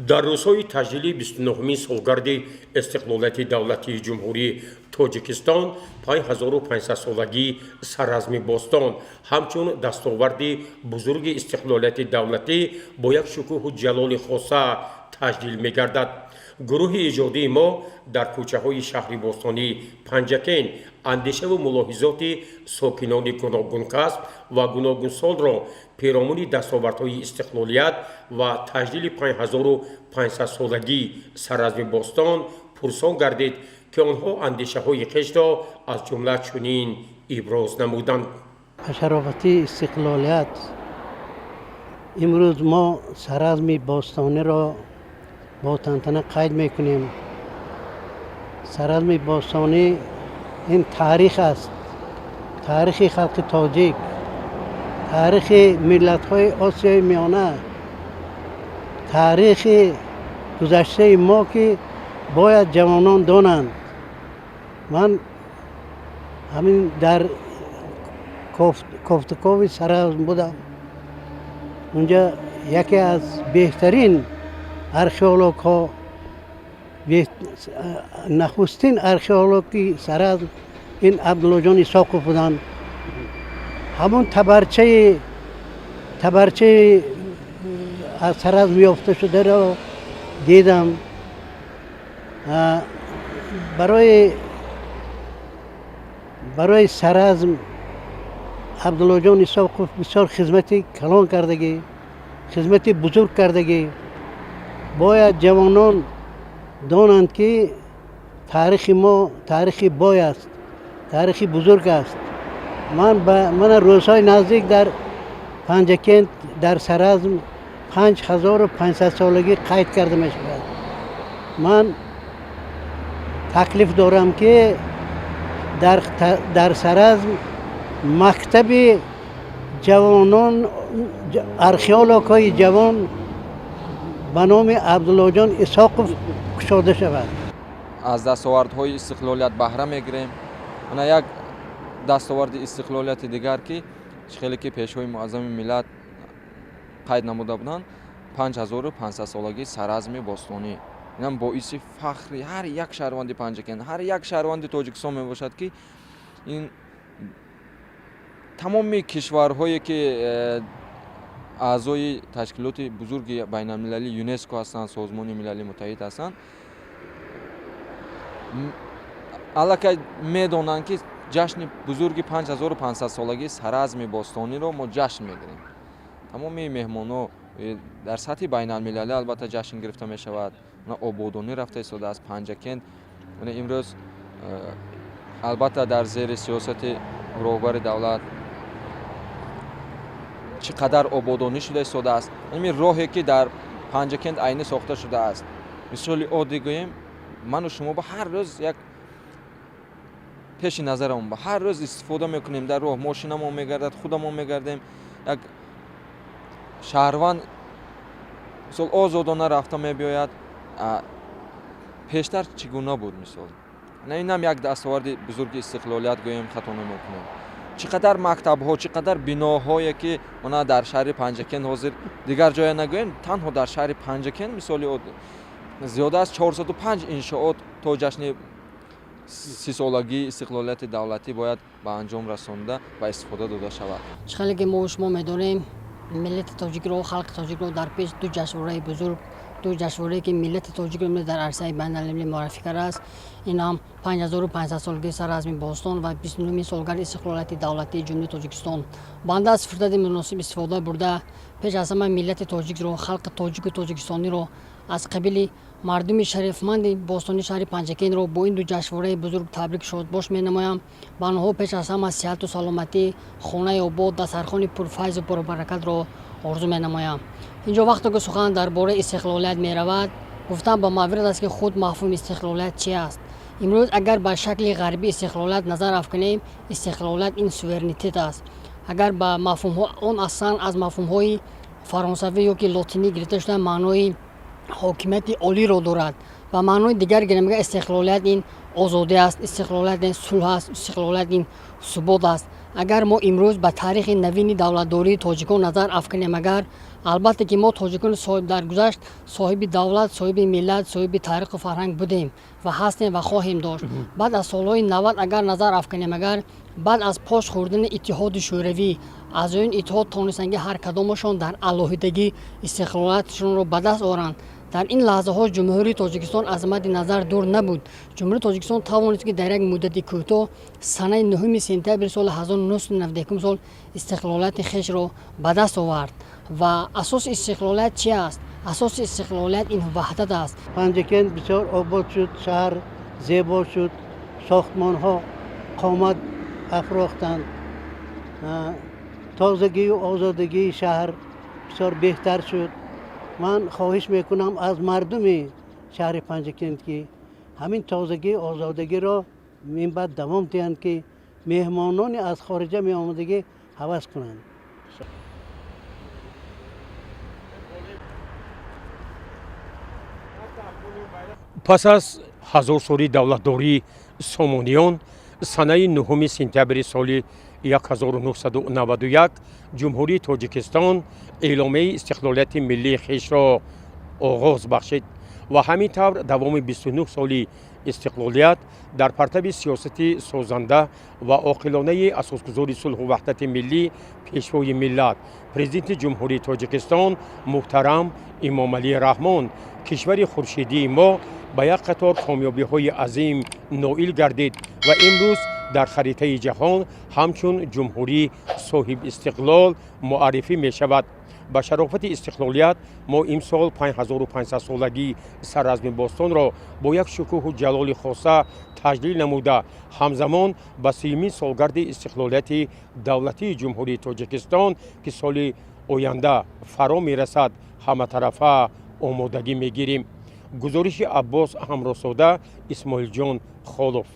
Дар рӯзҳои таҷлили 29-умин солгарди истиқлолияти давлатии Ҷумҳурии Тоҷикистон, 5500-солагии Саразми бостон ҳамчун дастоварди бузурги истиқлолияти давлатӣ бо як шукӯҳу ҷалоли хоса таҷлил мегардад. Гурӯҳи иҷодии мо дар кӯчаҳои шаҳри бостонии Панҷакент андешаву мулоҳизоти сокинони гуногункасб ва гуногунсолро перомуни дастовардҳои истиқлолият ва таҷлили 5500-солагии Саразми бостон пурсон гардид, ки онҳо андешаҳои хешро аз ҷумла чунин иброз намуданд. Ба шарофати истиқлолият имрӯз мо Саразми бостониро бо тантана қайд мекунем. Саразми бостонӣ ин таърих аст, таърихи халқи тоҷик, таърихи миллатҳои Осиёи Миёна, таърихи гузаштаи мо, ки бояд ҷавонон донанд. Ман ҳамин дар кофтукови Саразм будам. Унҷа яке аз беҳтарин археологҳо, нахустин археологи Саразм ин Абдуллоҷон Исоқов буданд. Ҳамон табарчаи аз Саразм ёфта шударо дидам. Барои Саразм Абдуллоҷон Исоқов бисёр хизмати калон кардагӣ, хизмати бузург кардагӣ. Бояд ҷавонон донанд, ки таърихи мо таърихи бой аст, таърихи бузург аст. Ман мана рӯзҳои наздик дар Панҷакент, дар Саразм 5500-солагӣ қайд карда мешавад. Ман таклиф дорам, ки дар Саразм мактаби ҷавонон, археологҳои ҷавон ба номи Абдуллоҷон Исоқов кушода шавад. Аз дастовардҳои истиқлолият баҳра мегирем. Ана як дастоварди истиқлолияти дигар, ки хеле ки Пешвои муаззами миллат қайд намуда буданд, 5500-солагии Саразми бостонӣ. Инам боиси фахри ҳар як шаҳрванди Панҷакент, ҳар як шаҳрванди Тоҷикистон мебошад, ки ин тамоми кишварҳое ки аъзои ташкилоти бузурги байналмилалии ЮНЕСКО ҳастанд, Созмони Милали Муттаҳид ҳастанд, аллакай медонанд, ки ҷашни бузурги 5500-солагии Саразми бостониро мо ҷашн мегирем. Тамоми меҳмонҳо дар сатҳи байналмилалӣ албатта ҷашн гирифта мешавад. Ободонӣ рафта истодааст Панҷакент имрӯз, албатта дар зери сиёсати роҳбари давлат чӣ қадар ободонӣ шуда истодааст. Ҳамин роҳе ки дар Панҷакент айнӣ сохта шудааст, мисоли оддӣ гӯем, ману шумо ба ҳар рӯз як пеши назарамон, ба ҳар рӯз истифода мекунем. Дар роҳ мошинамон мегардад, худамон мегардем. Як шаҳрванд мисол озодона рафта мебиёяд. Пештар чӣ гуна буд? Мисол, инам як дастоварди бузурги истиқлолият гӯем, хато намекунем. Чӣ қадар мактабҳо, чӣ қадар биноҳое ки мана дар шаҳри Панҷакент ҳозир, дигар ҷоя нагӯем, танҳо дар шаҳри Панҷакент мисоли зиёда аз 405 иншоот то ҷашни 30-солагии истиқлолияти давлатӣ бояд ба анҷом расонда, ба истифода дода шавад. Чӣ хеле ки мо шумо медонем, миллати тоҷикро, халқи тоҷикро дар пеш ду ҷашнвораи бузург, ду ҷашнворае ки миллати тоҷикро имрӯз дар арсаи байналмилалӣ муаррифӣ кардааст, ин ҳам 5500-солагии Саразми бостон ва 29-умин солгарди истиқлолияти давлатии Ҷумҳурии Тоҷикистон. Банда аз фурсати муносиб истифода бурда, пеш аз ҳама миллати тоҷикро, халқи тоҷику тоҷикистониро, аз қабили мардуми шарифманди бостонии шаҳри Панҷакентро бо ин ду ҷашнвораи бузург табрик, шодбош менамоям. Ба онҳо пеш аз ҳама сиҳату саломатӣ, хонаи обод, дастархони пурфайзу пурбаракатро орзу менамоям. Инҷо вақте ки сухан дар бораи истиқлолият меравад, гуфтан ба маврид аст, ки худ мафҳуми истиқлолият чи аст. Имрӯз агар ба шакли ғарбӣ истиқлолият назар афканем, истиқлолият ин суверенитет аст. Агар ба мафҳумҳо, он аслан аз мафҳумҳои фаронсавӣ ё ки лотинӣ гирифта шуда, маънои ҳокимияти олиро дорад. Ба маънои дигар гирем, истиқлолият ин озодӣ аст, истиқлолият ин сулҳ аст, истиқлолият ин субот аст. Агар мо имрӯз ба таърихи навини давлатдории тоҷикон назар афканем, агар Албатта ки мо тоҷикон дар гузашт соҳиби давлат, соҳиби миллат, соҳиби таъриху фарҳанг будем ва ҳастем ва хоҳем дошт. Баъд аз солҳои 90 агар назар афканем, агар баъд аз пош хӯрдани Иттиҳоди Шӯравӣ, аъзоёни иттиҳод тонистанд, ки ҳар кадомашон дар алоҳидагӣ истиқлолиятшонро ба даст оранд. Дар ин лаҳзаҳо Ҷумҳурии Тоҷикистон аз мадди назар дур набуд. Ҷумҳурии Тоҷикистон тавонист, ки дар як муддати кӯтоҳ, санаи 9 сентябри соли 1991 сол истиқлолияти хешро ба даст овард. Ва асоси истиқлолият чи аст? Асоси истиқлолият ин ваҳдат аст. Панҷакент бисёр обод шуд, шаҳр зебо шуд, сохтмонҳо қомат афрохтанд, тозагию озодагии шаҳр бисёр беҳтар шуд. Ман хоҳиш мекунам аз мардуми шаҳри Панҷакент, ки ҳамин тозагию озодагиро минбаъд давом диҳанд, ки меҳмонони аз хориҷа меомадагӣ ҳавас кунанд. Пас аз ҳазорсоли давлатдории Сомониён, санаи 9 сентябри соли 1991 Ҷумҳурии Тоҷикистон эъломияи истиқлолияти миллии хешро оғоз бахшид ва ҳамин тавр давоми 29 соли истиқлолият дар партави сиёсати созанда ва оқилонаи асосгузори сулҳу ваҳдати миллӣ, Пешвои миллат, Президенти Ҷумҳурии Тоҷикистон муҳтарам Эмомалӣ Раҳмон, кишвари хуршедии мо ба як қатор комёбиҳои азим ноил гардид ва имрӯз дар харитаи ҷаҳон ҳамчун ҷумҳурии соҳибистиқлол муаррифӣ мешавад. Ба шарофати истиқлолият мо имсол 5500-солагии Саразми бостонро бо як шукӯҳу ҷалоли хоса таҷлил намуда, ҳамзамон ба 30-умин солгарди истиқлолияти давлатии Ҷумҳурии Тоҷикистон, ки соли оянда фаро мерасад, ҳаматарафа омодагӣ мегирем. Гузориши Аббос Ҳамроҳзода, Исмоилҷон Холов.